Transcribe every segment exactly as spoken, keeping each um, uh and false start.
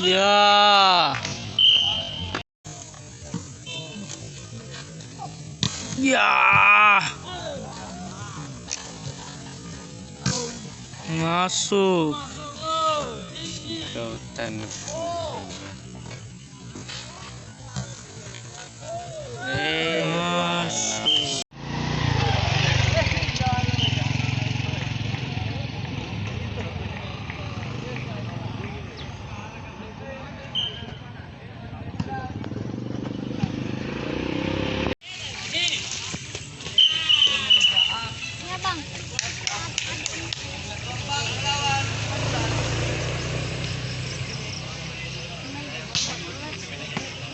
Ya. Ya. Masuk. Kau tan. Eh, masuk.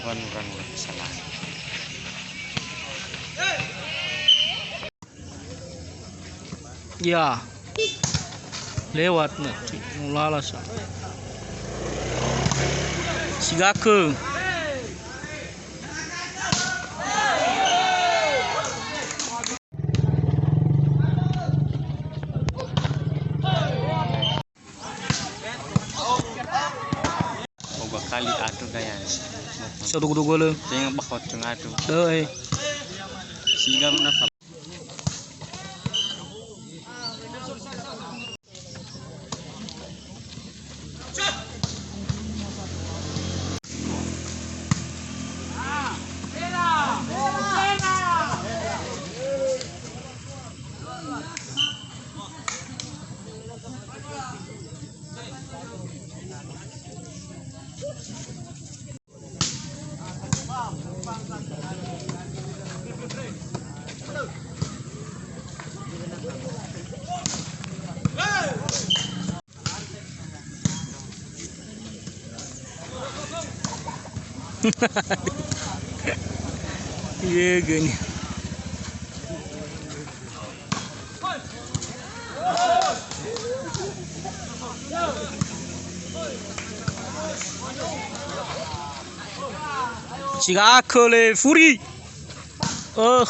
Wan, wan, wan, salah. Ya. Lewat nanti. Mulala sa. Sigakö. Boga kali atu daya. Satu kudu gole. Tengah bakal tengah tu. Doh, eh. Siga mana. Iya gini. Sigakö le furi. Eh.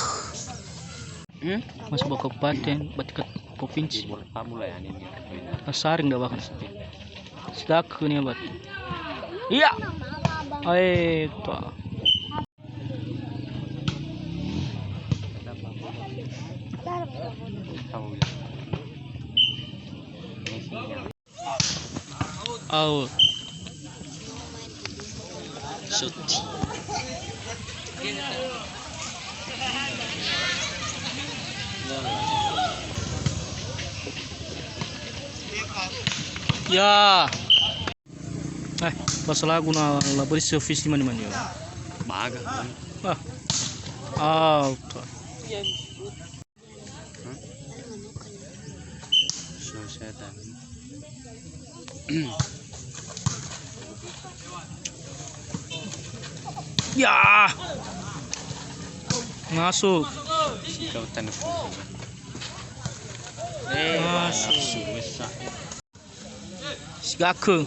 Hmm? Masuk ba kabupaten, ba tingkat provinsi. Pasar nggak bakal. Sigakö nia batu. Iya. Ae, ta. Out. Shoot. Ya. Eh, pas lagu na la beri servis di mana-mana. Baga. Ah. Out. Ya. Masuk. Kau tanda. Eh, masuk. Sigakö.